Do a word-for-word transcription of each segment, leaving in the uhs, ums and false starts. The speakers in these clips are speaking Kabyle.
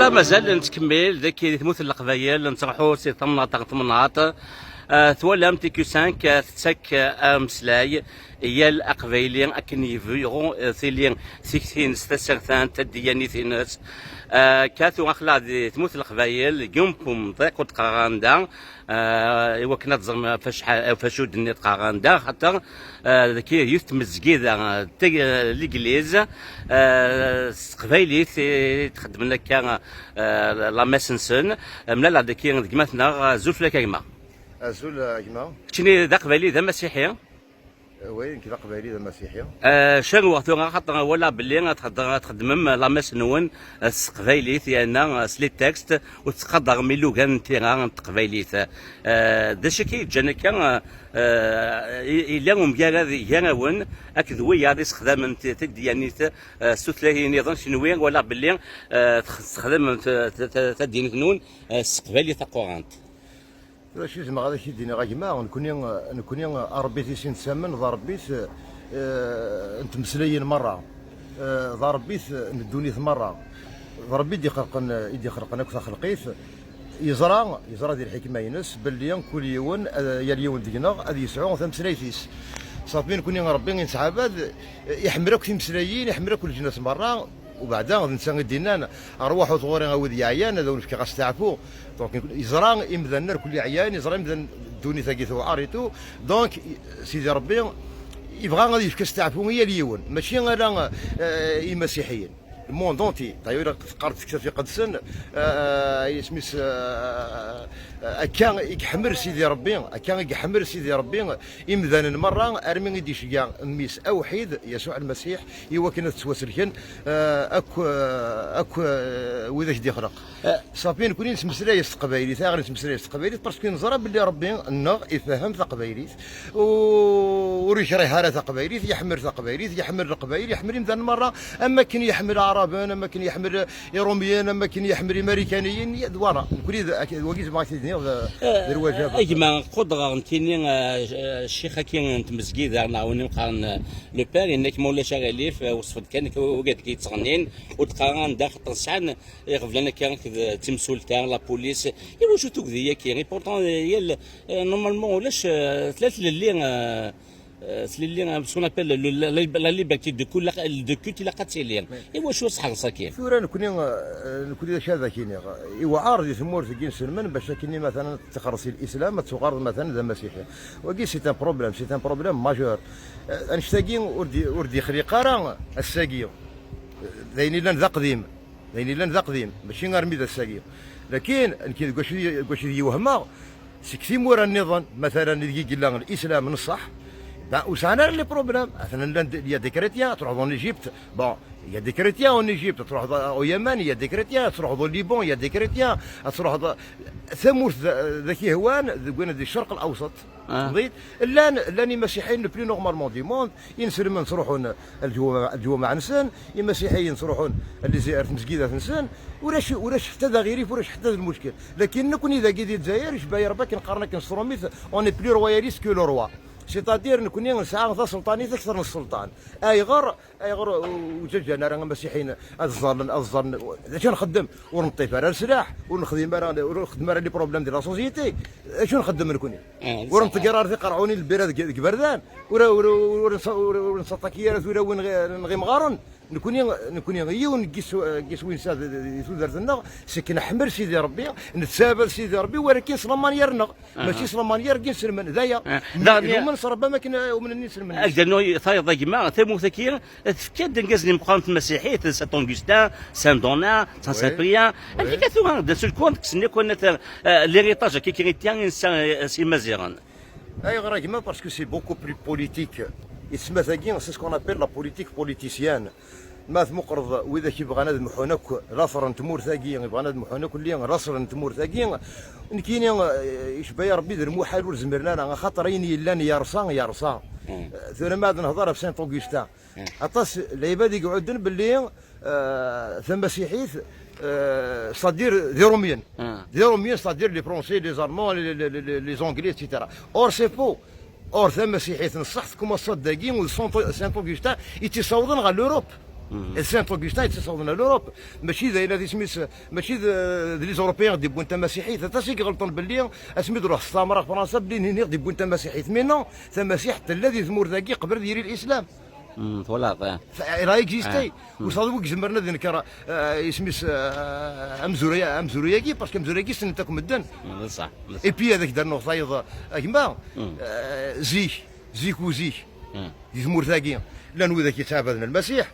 Mazal nettkemmil dagi di tmurt n Leqbayel, nettruḥu si temnaḍt ɣer temnaḍt. Ah, twalam T Q cinq, ah, tettak, ah, ameslay i yal aqbayli akken yebɣu, ah, tili tikti-ines tasertant, ddiyana-ines. Ah, akka tura aql-aɣ di tmurt n Leqbayel, deg umḍiq ur d-qqareɣ anda, ah, i wakken ad teẓrem ɣef wacḥal, ɣef wacu d-nniḍ qqareɣ anda, xaṭer, ah, dagi yiwet n tmezgida, ah, tag-, ah, l'église, ah, s teqbaylit i txeddmen akka, ah, la messe-nsen. Ah, mlaleɣ-d dagi d gma-tneɣ, ah, azul fell-ak a gma. Azul a gma. Keččini d aqbayli, d amasiḥi? Oui, nekk d aqbayli, d amasiḥi. Ah, cerweɣ tura, xaṭer walaɣ belli ad txeddem, ad txeddmem la messe-nwen, ah, s teqbaylit, yerna, ah, s les textes, ur tettqadarem ilugan n tira n teqbaylit. Ah, d acu akka i yeǧǧan akka, ah, ah, i-, yella umgarad gar-awen akked wiyaḍ issexdamen ti-, tiddiyanit, ah, s tutlayin nniḍen, kenwi walaɣ belli, ah, tex-, txedmem t-, t-, t-, taddinit-nwen, ah, s teqbaylit taqurant. D acu i zemreɣ ad ak-id-iniɣ a gma, nekni, nekni Ṛebbi i sin nttamen, d Ṛebbi-t, eh, n tmeslayin merra, eh, d Ṛebbi-t n ddunit merra, d Ṛebbi i d-ixelqen, i d-ixelqen akk taxelqit, yeẓra, yeẓra di lḥikma-ines belli kul yiwen, eh, yal yiwen deg-neɣ ad yesɛu tameslayt-is. Ṣafi nekni Ṛebbi i nettɛabad, eh, iḥemmel akk timeslayin, iḥemmel akk leǧnas merra, ubeɛda d netta i d-innan, "Ṛwaḥut ɣur-i a wid yeɛyan, ad awen-fkeɣ asteɛfu." Donc, yeẓra imdanen irkelli ɛyan, yeẓra imdanen ddunit-agi tewɛer et tout. Donc, Sidi Ṛebbi yebɣa ad yefk asteɛfu i yal yiwen, mačči ala, eh, imasiḥiyen. Le monde entier. D'ailleurs, teqqar tektabt iqedsen, eh, isem-is, eh, akka i yeḥmel Sidi Ṛebbi, akka i yeḥmel Sidi Ṛebbi imdanen merra, armi i d-iceggeɛ mmi-s awḥid, Yasuɛ Lmasiḥ, i wakken ad ttwaselken, eh, akk, eh, akk, eh, widak d-ixleq. Eh. Ṣafi, nekni nettmeslay s teqbaylit. Ayɣer nettmeslay s teqbaylit? Parce que neẓra belli Ṛebbi-nneɣ ifehhem taqbaylit, u-, ur yekrih ara taqbaylit, yeḥmmel taqbaylit, yeḥmmel Leqbayel, yeḥmmel imdanen merra, am akken yeḥmmel Aɛraben, am akken yeḥmmel Iṛumyen, am akken yeḥmmel Imarikaniyen, voilà. Nekni d, ak-, d wagi zemreɣ ad k-id-iniɣ d, d lwajeb. Eh, a gma, qudreɣ nekkini, eh, ccix-agi n tmezgida, neɣ win i qqaren, eh, le père, yenna-k ma ulac aɣilif, eh, weṣṣef-d kan, wigad i yettɣennin, ur d-qqar ara anda, xaṭer sɛan iɣeblan akka akked, eh, timsulta, la police. Iwacu tugdi-agi? Et pourtant, eh, yal, eh, normalement ulac, eh, tella tlelli, eh, eh, tlelli, eh, ce qu'on appelle le, la, la, la liberté de culte, de culte ilaq ad tili. Iwacu sḥerṣ-agi? Tura nekni, eh, nekni d acu ad ak-iniɣ? Iwɛer di tmurt n yinselmen bac akken matalan ad tixreṣ i lislam, ad tuɣaleḍ matalan d amasiḥi. Wagi, c'est un problème, c'est un problème majeur. Eh, annect-agi ur d-, ur d-yexliq ara ass-agi. Eh, d ayen yellan d aqdim. D ayen yellan d aqdim, mačči armi d ass-agi. Lakin, nekki deg wacu, deg wacu i d-yewhmeɣ, seg timura nniḍen, matalan, ideg i yella lislam n ṣṣeḥ, ben, ur sɛan ara les problèmes. Atan llan d-, il y a des chrétiens, truḥeḍ en Égypte, bon, il y a des chrétiens en Égypte, truḥeḍ au Yémen, il y a des chrétiens, truḥeḍ au Liban, il y a des chrétiens, truḥeḍ tamurt d, d ak-ihwan, deg win di Ccerq Lawsat. Ah. Tebɣiḍ? Llan, llan imasiḥiyen le plus normalement du monde, inselmen ttruḥun lǧumaɛ-, lǧumaɛ-nsen, imasiḥiyen ttruḥun lizi-, ar tmezgidat-nsen, ulac, ulac ḥetta d aɣilif, ulac ḥetta d lmuckel. Lakin nekni dagi di Lezzayer, icba Rebbi akken qqaren akken s trumit, on est plus royaliste que le roi. C'est-à-dire, nekni nesɛa taselṭanit akter n sselṭan. Ayɣer? Ayɣer ur ǧǧan ara amasiḥiyen ad ẓẓallen, ad ẓẓallen? D acu nxeddem? Ur neṭṭif ara leslaḥ, ur nexdim ara, ur nxeddem ara les problèmes de la société. D acu nxeddem nekni? Ah, ur nṭegger ara tiqerɛunin lbira deg, deg iberdan, ur, ur, ur, ur nsa-, ur, ur nsaṭaki ara tulawin ɣ-, n ɣimɣaren. Nekni, nekni yiwen n yis-, n yiswi nesɛa di, di, di tudert-nneɣ, c'est que neḥmel Sidi Ṛebbi, nettɛabad Sidi Ṛebbi, walakin s la manière-nneɣ. Mačči s la manière n yinselmen, d aya. Ah, daɣen, numen s Ṛebbi am akken umnen yinselmen. Ak d-rnuɣ tayeḍ a gma, tamurt-agi tefka-d irgazen imeqqranen n tmasiḥit, Saint Augustin, Saint Donat, Saint Cyprien. Amek akka tura, d'un seul coup, kksen akk, euh, l'héritage-agi chrétien i nesɛa, euh, s Imaziɣen? Ayɣer a gma? Parce que c'est beaucoup plus politique. Yettmettat-agi, c'est ce qu'on appelle la politique politicienne. Ma tmuqreḍ widak i bɣan ad mḥun akk later n tmurt-agi, i bɣan ad mḥun akk lli later n tmurt-agi, nekkini, eh, icba-yi Ṛebbi d lmuḥal ur zmiren ara, axaṭer ayen yellan yerṣa, yerṣa. Eh, tura ma ad nehḍer ɣef Saint Augustin. Aṭas lɛibad i iɛudden belli, eh, tamasiḥit, eh, c'est-à-dire d Iṛumyen. D Iṛumyen, c'est-à-dire les Français, les Allemands, les, les, les, les Anglais, et cetera. Or, c'est faux. Or, tamasiḥit n ṣṣeḥ tkumaṣṣa-d dagi, u d Saint, Saint Augustin i tt-issawḍen ɣer l'Europe. Et Saint Augustin yettasaḍen ar l'Europe, mačči d ayen ad isem-is, mačči d, d les Européens i d-iwwin tamasiḥit. Aṭas i iɣelṭen belli asmi d-ruḥ s tamra ɣer Fransa belli nini i d-iwwin tamasiḥit. Mais non, tamasiḥt tella di tmurt-agi qbel ad yili l'islam. Mm, twalaḍ eh. Elle a existé. Ur saḍ wi izemren ad inker eh, isem-is eh, amezruy- amezruy-agi, parce que amezruy-agi ssnen-t akk medden. Mm, d ṣṣeḥ d ṣṣeḥ. Et puis ad ak-d-rnuɣ tayeḍ a gma, eh, zik, zik uzik, di tmurt-agi llan widak yettɛabaden Lmasiḥ,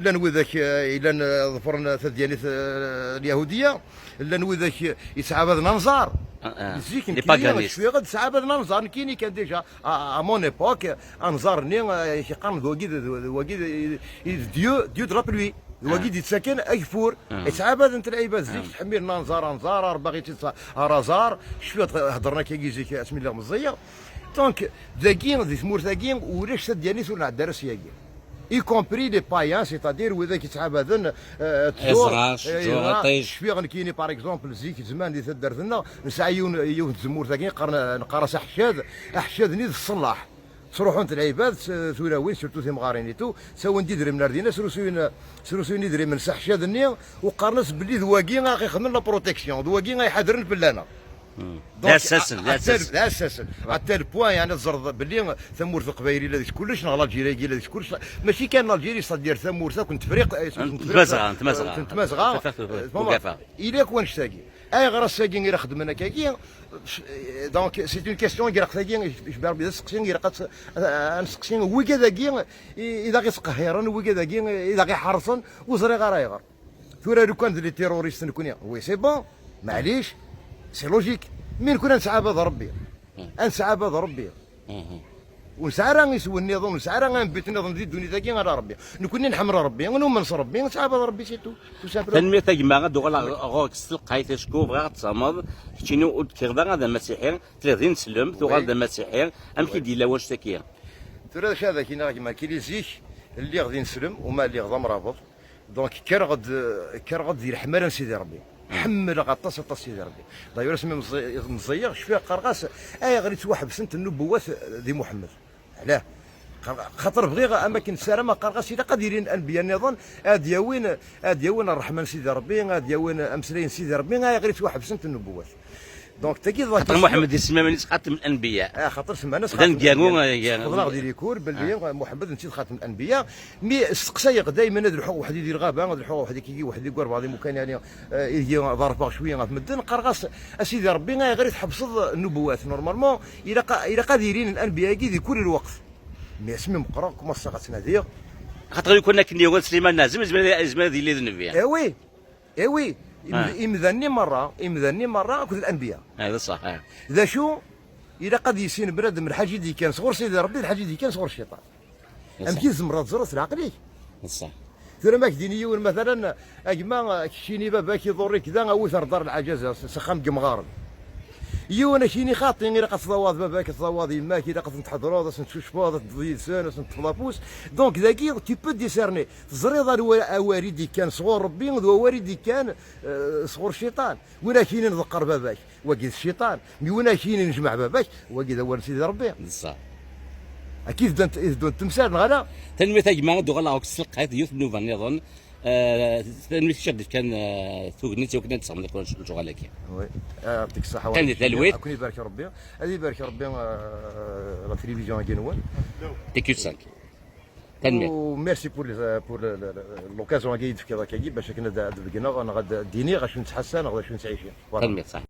llan widak eh, yellan eh, ḍefren tadyanit eh, lyahudiya, llan widak eh, yettɛabaden anẓar. Ah, ah. Zik Les nekkini paganistes. Cfiɣ ad ttɛabaden anẓar nekkini kan déjà à, à mon époque, anẓar-nni eh, yeqqaren d wagi d- d- wagi d- d Dieu, Dieu de la pluie. D wagi d-yettaken ageffur. Yettɛabaden-t lɛibad zik, ttḥemmilen anẓar, anẓar, ar baɣ-itt ar aẓar. Cfiɣ heddren akkagi zik asmi lliɣ meẓẓiyeɣ. Donc dagi di tmurt-agi ulac tadyanit ur nɛedda ara syagi, y compris les païens, c'est-à-dire widak yettɛabaden eh, tẓur, Iẓra, eh, tẓur, iẓra. Iṭij. Cfiɣ nekkini par exemple zik zman di taddart-nneɣ nesɛa yiwen yiwet n tzemmurt-agi qqaren neqqar-as aḥeccad. Aḥeccad-nni d ṣṣellaḥ. Ttruḥunt lɛibad s tulawin, surtout timɣarin et tout, ttawin-d idrimen ar dinna, srusuyen srusuyen idrimen s aḥeccad-nni, u qqaren-as belli d wagi ara ɣ-ixedmen la protection, d wagi ara iḥadren fell-aneɣ. D asasen, d asasen. D asasen. À tel point, yeɛni, teẓreḍ belli tamurt n Leqbayel yella deg kullec, neɣ Lalǧiri-agi yella deg kullec. Mačči kan Lalǧiri, c'est-à-dire tamurt akk n Tefriqt, eh, n Tmazɣa, n Tmazɣa. N Tmazɣa. Tafat, Eh, Ugafa. Ilaq wanect-agi. Ayɣer ass-agi i la xeddmen akkagi? Donc c'est une question i ilaq tagi, Berbi d aseqsi, ilaq ad ad nseqsi wigad-agi i i d aɣ-ittqehhiren, wigad-agi i d aɣ-iḥerṣen, ur ẓriɣ ara ayɣer. Tura lukan d les terroristes nekni, oui c'est bon, maɛlic, c'est logique. Mi nekni ad nettɛabad Rebbi, ad nettɛabad Rebbi. Ur nesɛi ara iswi nniḍen, ur nesɛi ara ambit nniḍen di ddunit-agi ala Rebbi. Nekni nḥemmel Rebbi, numen s Rebbi, nettɛabad Rebbi, c'est tout, tout simplement. Tanemmirt a gma, ad uɣaleɣ ɣur-k s telqayt acku bɣiɣ ad tfehmeḍ, keččini ur d-tekkireḍ ara d amasiḥi, telliḍ d ineslem, tuɣal d amasiḥi, amek i d-yella wanect-agi? Tura d acu ad ak-iniɣ a gma, kili zik lliɣ d ineslem, uma lliɣ d amrabeḍ, donc kkreɣ-d kkreɣ-d di leḥmala n Sidi Rebbi. Ḥemmleɣ aṭas aṭas Sidi Rebbi. D'ailleurs asmi meẓẓi- meẓẓiyeɣ cfiɣ qqareɣ-as ayɣer i ttwaḥebsent nnubuwat di Muḥemmed. Ɛla? Xaṭer bɣiɣ am akken ssarameɣ qqareɣ-as ilaq ad ilin anbiya nniḍen ad yawin ad yawin ṛṛeḥma n Sidi Rebbi, ad yawin ameslay n Sidi Rebbi, ayɣer i ttwaḥebsent nnubuwat. Donc tagi d la Xaṭer question. Muḥemmed isemma-as xatem l-anbiya. Ah, xaṭer semman-as D aneggaru, eh, Xeḍreɣ di likur belli Muḥemmed netta d xatem l-anbiya. Mi steqsayeɣ daymen ad lḥuɣ weḥdi di lɣaba, ad lḥuɣ weḥdi kiki weḥdi deg warbaɛḍ imukan, yani eh, ideg ḍerfeɣ cwi ɣef medden, qqareɣ-as a Sidi Rebbi ayɣer i tḥebseḍ nnubuwat? Normalement ilaq ilaq ad ilin l-anbiya-agi di kul lweqt. Mais asmi meqqreɣ kumaṣṣaɣ ad ttnadiɣ. Xaṭer lukan akken yuɣal Sliman Nazim, yezmer yezmer ad yili d nnbi. Eh oui, eh oui. Im- imdanen-nni merra, imdanen-nni merra akked l-anbiya. Ah, d ṣṣeḥ. D acu ilaq ad yissin bnadem lḥaǧ i d-yekkan sɣur Sidi Rebbi d lḥaǧ i d-yekkan sɣur cciṭan. Amek i tzemreḍ ad teẓreḍ s leɛqel-ik? D ṣṣeḥ. Tura ma k-d-ini yiwen matalan, a gma, keččini baba-k iḍurr-ik da, awi-t ar dar lɛaǧaza s axxam n yemɣaren. Yiwen ak-yini xaṭi, ilaq ad tḍawaḍ baba-k, ad tḍawaḍ yemma-k, ilaq ad ten-tḥedreḍ, ad sen-tcucfeḍ, ad tedduḍ yid-sen, ad sen-teṭṭfeḍ afus. Donc dagi tu peux discerner, teẓriḍ anwa awal i d-ikkan sɣur Rebbi d wawal i d-ikkan eh, sɣur cciṭan. Win ak-yinin ḍeqqer baba-k, wagi d cciṭan. Mi win ak-yinin jmeɛ baba-k, wagi d awal n Sidi Rebbi. D ṣṣeḥ. Akka i teddun i teddun temsal neɣ ala? Tanemmirt a gma, ad uɣaleɣ s telqayt yiwet n nnuba nniḍen. Eh, tanemmirt kečč i ɣ-d-ifkan eh, tugnit i wakken ad d-tesɣem lǧuɣal-agi. Oui. Yeɛṭik ṣṣeḥḥa. Kan di talwit. Ad ken-ibarek Rebbi. Ad ibarek Rebbi eh, la télévision-agi-nwen. T Q cinq. Tanemmirt. U merci pour les- pour le- le- le- l'occasion-agi i d-tefkiḍ akkagi bac akken ad ad d-beggneɣ neɣ ad d-iniɣ acu nettḥassa neɣ d acu nettɛici. Voilà. Tanemmirt ṣṣeḥ.